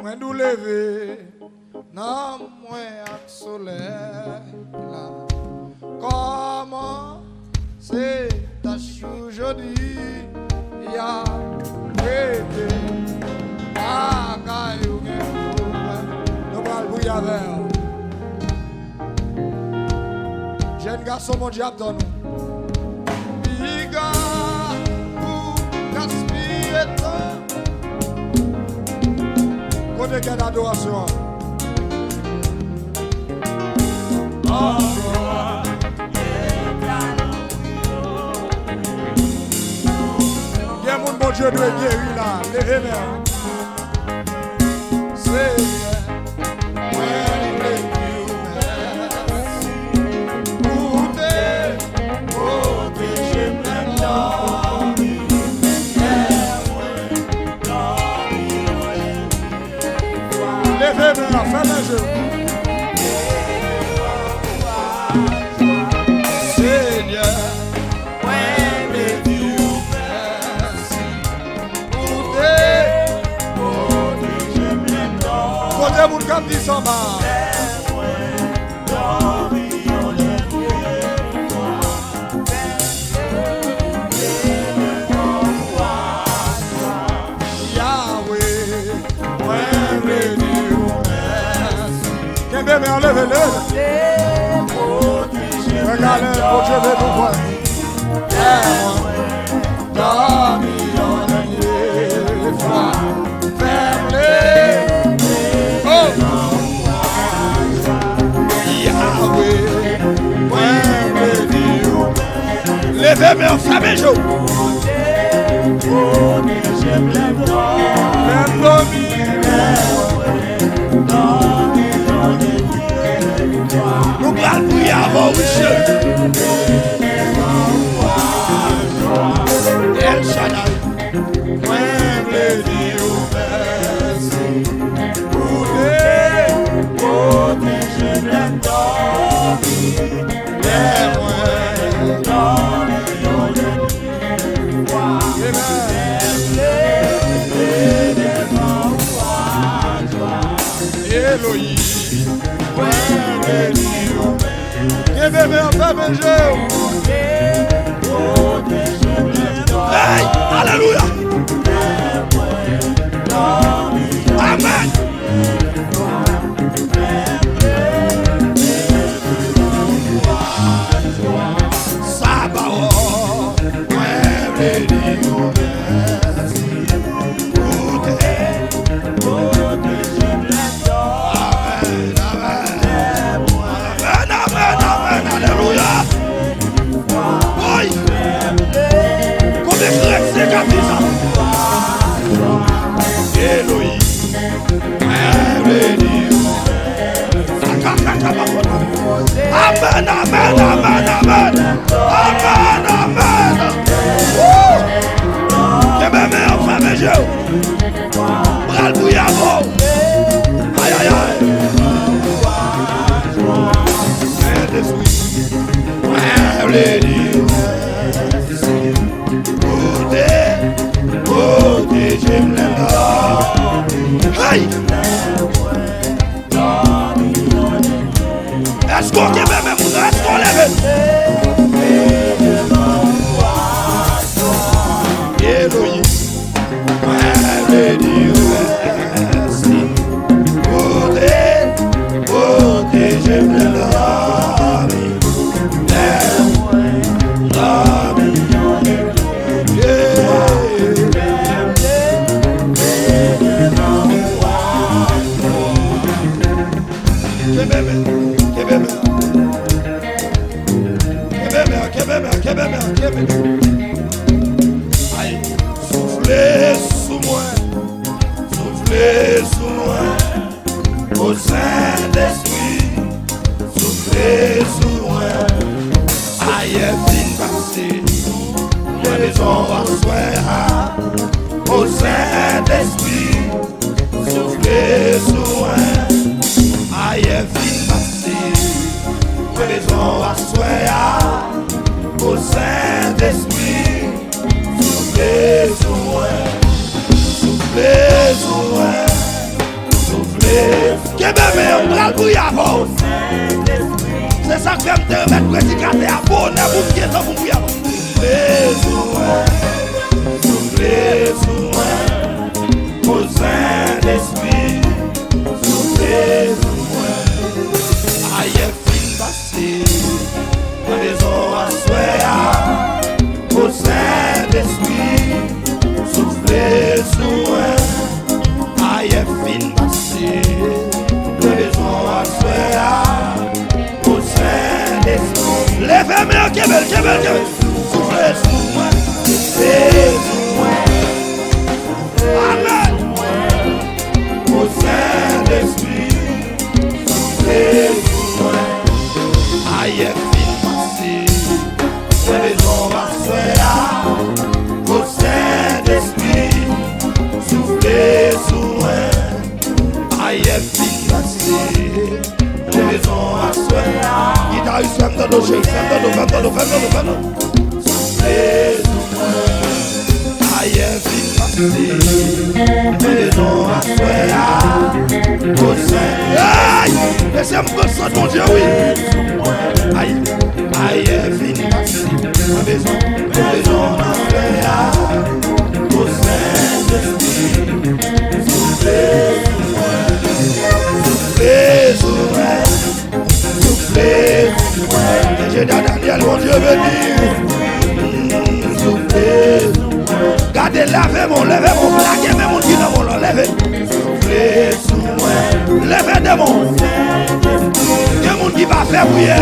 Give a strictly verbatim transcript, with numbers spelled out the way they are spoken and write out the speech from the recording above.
Mwen dou leve, nanm mwen ak solèy la. Kòman se tach ou jodi a rete bagay ou gen pou mwen. Nou pral priye avè l. Jèn gason, Bondye ap tann ou. Piga pou gaspiye tan. Kote kèt adorasyon an? Gen moun Bondye dwe geri la. Leve men an. Senyè, mwen vle di w mèsi pou te pwoteje m lè m dòmi. Lè mwen dòmi, leve men an, fèmen je w. Senyè, mwen vle di w mèsi. Kote moun k ap di sanba? Yawe, mwen vle di w mèsi. Kenbe men an, leve, leve. Regade, Bondye vle nou wè. Lè mwen dòmi yon dènye fwa, fè m leve. Oh! Yawe, mwen vle di w. Leve men an, fèmen je w. Lè m dòmi. Nou pral priye avè w, wi, cheri. El Shaddai, mwen vle di w mèsi pou te pwoteje m lè m dòmi. Lè mwen dòmi yon dènye fwa, leve devan w ak jwa. Elohim, mwen beni w. Kenbe men an, fèmen je w. Hey, alelouya. Amèn. Sabaot, mwen vle di w mèsi pou te pwoteje m lè m dòmi. Amèn, amèn. Amèn, amèn, amèn, alelouya. Woy! Konbyen krèt se k ap di sa? Elohim. Mwen beni w. Amèn, amèn, amèn, amèn. Amèn, amèn. Woo! Kenbe men an, fèmen je w. Pral priye avè w. Ay, ay, ay. Sentespri, mwen beni w. Ou te pwoteje m lè m dòmi. Hey! Èske w kenbe men moun nan? Èske w leve? Elohim, mwen beni w. Mèsi pou te pwoteje m lè m dòmi. Lè mwen dòmi, yeah. Kenbe men, kenbe men. Kenbe men, kenbe men, kenbe men, kenbe men. Ay, soufle sou mwen. Soufle sou mwen, o Sentespri, soufle sou mwen. Ayè fin pase, mwen bezwen w aswè a, o Sentespri, soufle sou mwen. Ayè fin pase, mwen bezwen w aswè a, o Sentespri, soufle sou mwen. Soufle sou mwen. Enben, men, m pral priye avè w. Se sa k fè m te remèt predikatè a bonè pou m gen tan pou m priye avè w. Bezwen, soufle sou mwen, o Sentespri, soufle sou mwen. Ayè fin pase, mwen bezwen w aswè a, o Sentespri, soufle sou mwen. Ayè fin pase, mwen bezwen w aswè a, o Sentespri. Leve men an, kenbe l, kenbe l, kenbe l. Soufle sou mwen, soufle sou mwen. Amèn. O Sentespri, soufle sou mwen. Ayè fin pase, mwen bezwen w aswè a, o Sentespri, soufle sou mwen. Ayè fin pase, mwen bezwen w aswè a. Gitaris, fè m tande w, cheri, fè m tande w, fè m tande w, fè m tande w, fè m tande w. Soufle sou mwen. Ayè fin pase, mwen bezwen w aswè a, o Sentespri. Hey! Mesye, m pran sant Bondye, wi. Ay, ayè fin pase, mwen bezwen, mwen bezwen w aswè a, o Sentespri. Soufle sou mwen, soufle sou mwen. Soufle sou mwen. Bondye Daniel, Bondye beni. Mm, soufle sou mwen. Gade, leve men w, leve men w, plake men moun ki nan men w lan, leve. Soufle sou mwen. Leve de men w. Gen moun ki pa fè priyè.